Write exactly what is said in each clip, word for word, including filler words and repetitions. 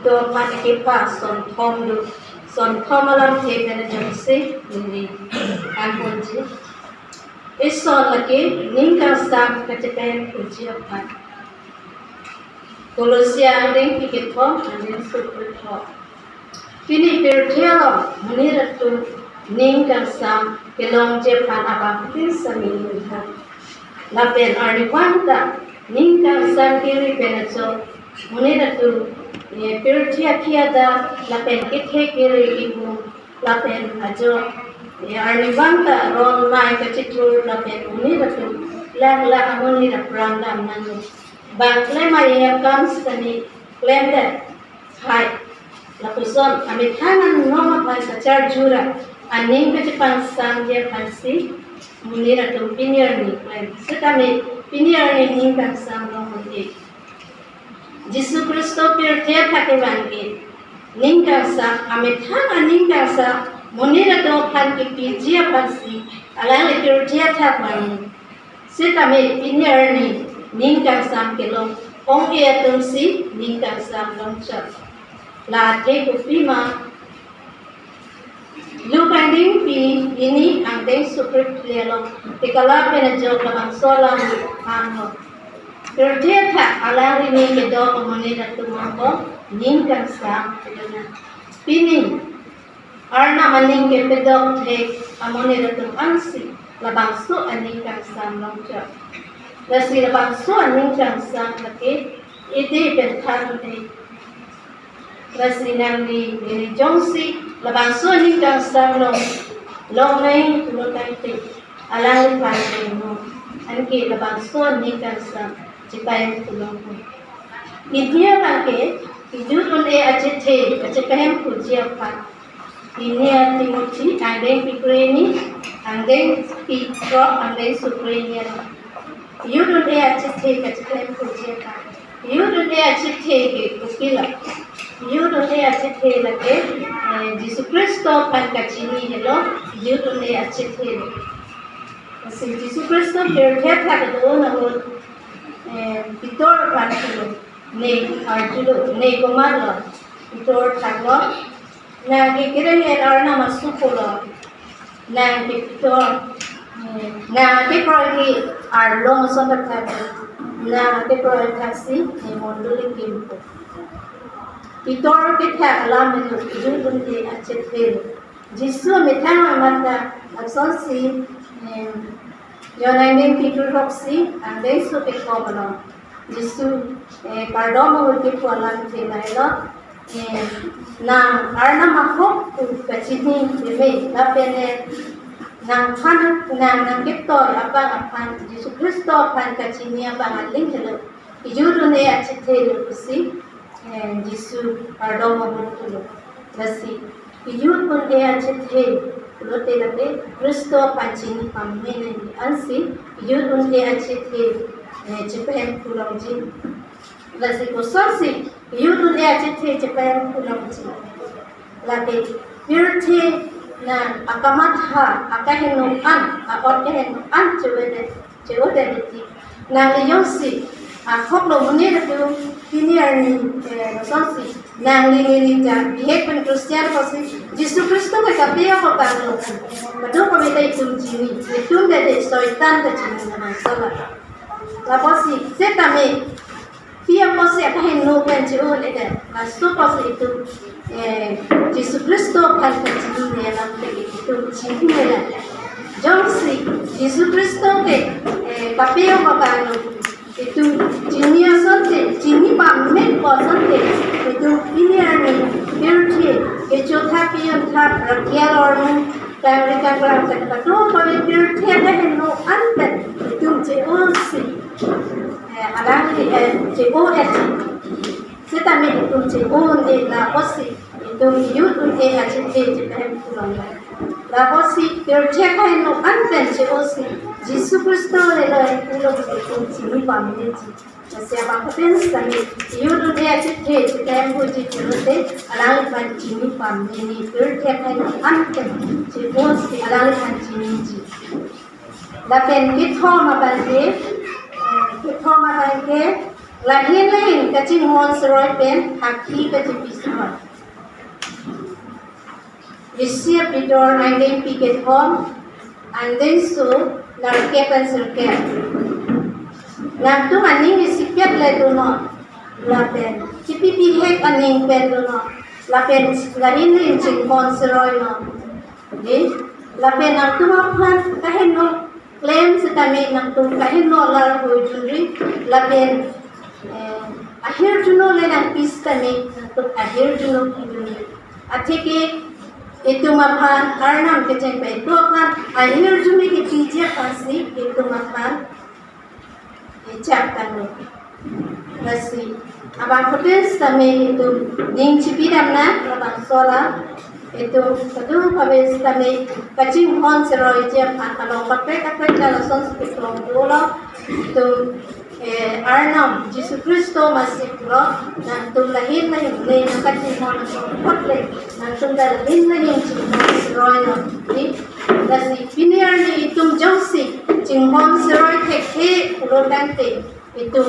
Romani kepha sonthom do, sonthom alamthe pen jongsi neli an ponji. Ison lake ning kangsam kachepahem puji aphan. Kolosia angdengpi kethom, angdengso kethom. Pini pirthe along monit atum ning kangsam kelongji aphan abang tin sami nihon. Lapen arnivang ta ning kangsam kiri pen ajo monit atum, eh, pirthe akhei adak lapen kethe kiri kibung lapen ajo, eh, arnivang ta ron mai kachithur lapen monit atum lang lang amonit apran dam nangji. Bang klem aye akam sitame klemdet. Hai, lapuson amethang anong aphan kacharjura aning kachepangsam ji aphansi monit atum pini arni klem. Sitame pini arni ning kangsam long un-e. Jisu Khristo pirthe athak kevang ke ning kangsam, amethang aning kangsam monit atum aphan kepiji aphansi alangli pirthe athak vang. Sitame pini arni ning kangsam kelong ong-e atumsi ning kangsam longchot. La athe kopima? Luke angdengpi hini, angdengso kre-phli along tekala pen ajo labangso alam hanglo. Pirthe athak alangli ni kedok amonit atum angbong ning kangsam kelong. Pini Arnam aning kepadok thek amonit atum ansi labangso aning kangsam longchot. Lasi labangso aning kangsam lake ide pen than un-e. Lasi nangli neli jongsi labangso aning kangsam long, longnang pulo tangte, alangliphan dengno, anke labangso aning kangsam chepahem pulo. India lake kejut un-e achethe kachepahem puji aphan. India Timothy angdengpi kreni, angdengpi throk, angdengso kreni along. Kejut un-e achethe kachepahem puji aphan. Kejut un-e achethe ke kopilo? Kejut un-e achethe lake, eh, Jisu Khristo aphan kachini helo kejut un-e achethe. Lasi Jisu Khristo pirthe athak kedo ahut, eh, Pitor aphan pulo, ne arjulo, ne komatlo? Pitor thanlo, nang ke kereng-et Arnam asu pulo. Nang ke Pitor, eh, nang kekroi ke arlong ason ta tha, nang kekroi thaksi ne mondoli kimpo. Pitor kethak alam helo kejut un-e achethe. Jisu amethang amat ta lasonsi, em, John angdengpi throk isi, angdengso kethom along Jisu, eh, kardom ahut kipu alamthe lahelo, eh, nang Arnam ahok pu kachini meme, lapen, eh, nangphan, nang, nang ketoi abang aphan, Jisu Khristo aphan kachini abang aling helo kejut un-e achethe lo pusi, eh, Jisu kardom ahut pulo. Lasi kejut un-e achethe pulote lake Khristo aphan chini pame nangji ansi kejut un-e achethe, eh, chepahem pulongji. Lasi kosonsi kejut un-e achethe chepahem pulongji? Lake pirthe nang akamatha, akaheno an, a-ot kaheno an che-odet, che-odet titi. Nangli jongsi ahoklo monit atum pini arni, eh, lasonsi nangli neli ta bihek pen Christian pusi Jisu Khristo ke kapejok abang lo. Kadokave ta itum chini, itum ta de Soitan ta chini nama sala. Lapusi setame pi apotsi akaheno pen che-odet, laso apotsi itum, eh, Jisu Khristo aphan kachini alamthe itum chini nela. Jongsi Jisu Khristo ke, eh, kapejok abang lo, itum chini asonte, chini pame asonte, itum pini arni pirthe kechotha kejun tha, rakial armu, kangri kangklang, kadokave pirthe akaheno an pen itum che-osi, eh, alangli, eh, che-odet. Setame itum che-o un-e, lapusi itum kejut un-e achethe chepahem pulong. Lapusi pirthe akaheno an pen che-osi Jisu Khristo lelo pulo itum chini pameneji. Lasi abang pen sitame kejut un-e achethe chepahem puji pulote alangliphan chini pameneji, pirthe akaheno an pen che-osi alangliphan chiniji. Lapen kethom abang ke, eh, kethom abang ke, Lahin lahin kachinghon seroi pen hakhi kachipi seroi. Isi Pitor angdengpi kethom, angdengso nerkep pen sirkep. Nangtum aning isipet le donon, lapen chipi bihek aning pen donon, lapen lahin lahin chinghon seroi non. Di, lapen nangtum aphan kaheno klem setame nangtum kaheno lar hoi junri, lapen, eh, ahirjuno le nangpi setame nangtum ahirjuno pi junri. Atheke itum aphan Arnam kecheng pen itum aphan ahirjume kepiji aphansi itum aphan echak kanu. Lasi abangphutin setame itum ning chipidam nang labangso alam, itum kadokave setame kachinghon seroiji aphan along kaprek kaprek ta lasonsi keklong dolo. Itum, eh, Arnam Jisu Khristo masi pulo, nangtum lahin lahin ne nangkachinghon ason apot le nangtum ta lahin lahin chinghon seroi non, di. Lasi pini arni itum jongsi chinghon seroi thekthe pulo tangte, itum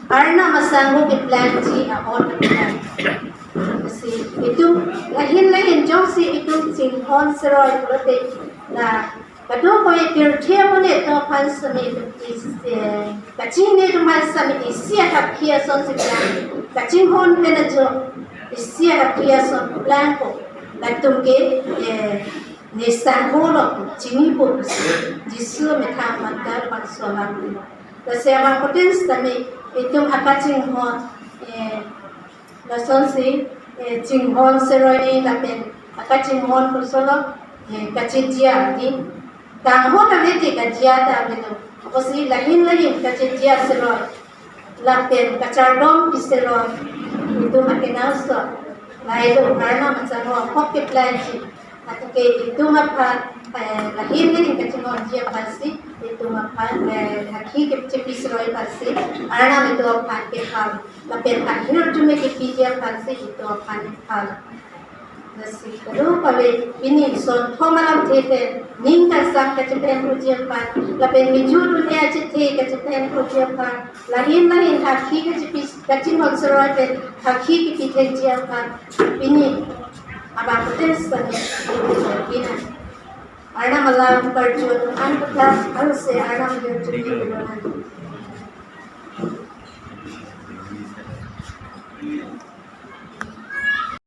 Arnam asangho keplangji ahon keplangji. Lasi itum lahin lahin jongsi itum chinghon seroi pulote, la kadokave pirthe amonit atum aphan setame, eh, kachini atum aphan setame isi ahakhi asonsi plang, kachinghon pen ajo isi ahakhi ason plangpo, latum ke, eh, ne sangho lo, chinipo, Jisu methang aphan ta labangso alam. Lasi abangphutin setame itum akachinghon, eh, lasonsi, eh, chinghon seroi ne lapen akachinghon kosolo, eh, kachijia ne. Kanghon ave te kajia ta avelo. Apotsi lahin lahin kachijia seroi, lapen kachardom pi seroi, itum akenangsot lahelo Arnam asangho ahok keplangji. Atheke itum aphan, eh, lahin lahin kachinghonji aphansi itum aphan, eh, hakhi kechipi seroi aphansi Arnam itum aphan kephal, lapen ahirjume kepiji aphansi itum aphan kephal. Lasi kadokave pini son thom alamthe pen ning kangsam kachepen puji aphan, lapen mijut un-e achethe kachepen puji aphan, lahin lahin hakhi kachipi, kachinghon seroi pen hakhi kepi thekji aphan pini abangphutin setame pini Arnam alam karju atum an pathak, ansi Arnam jur chumi bilonan.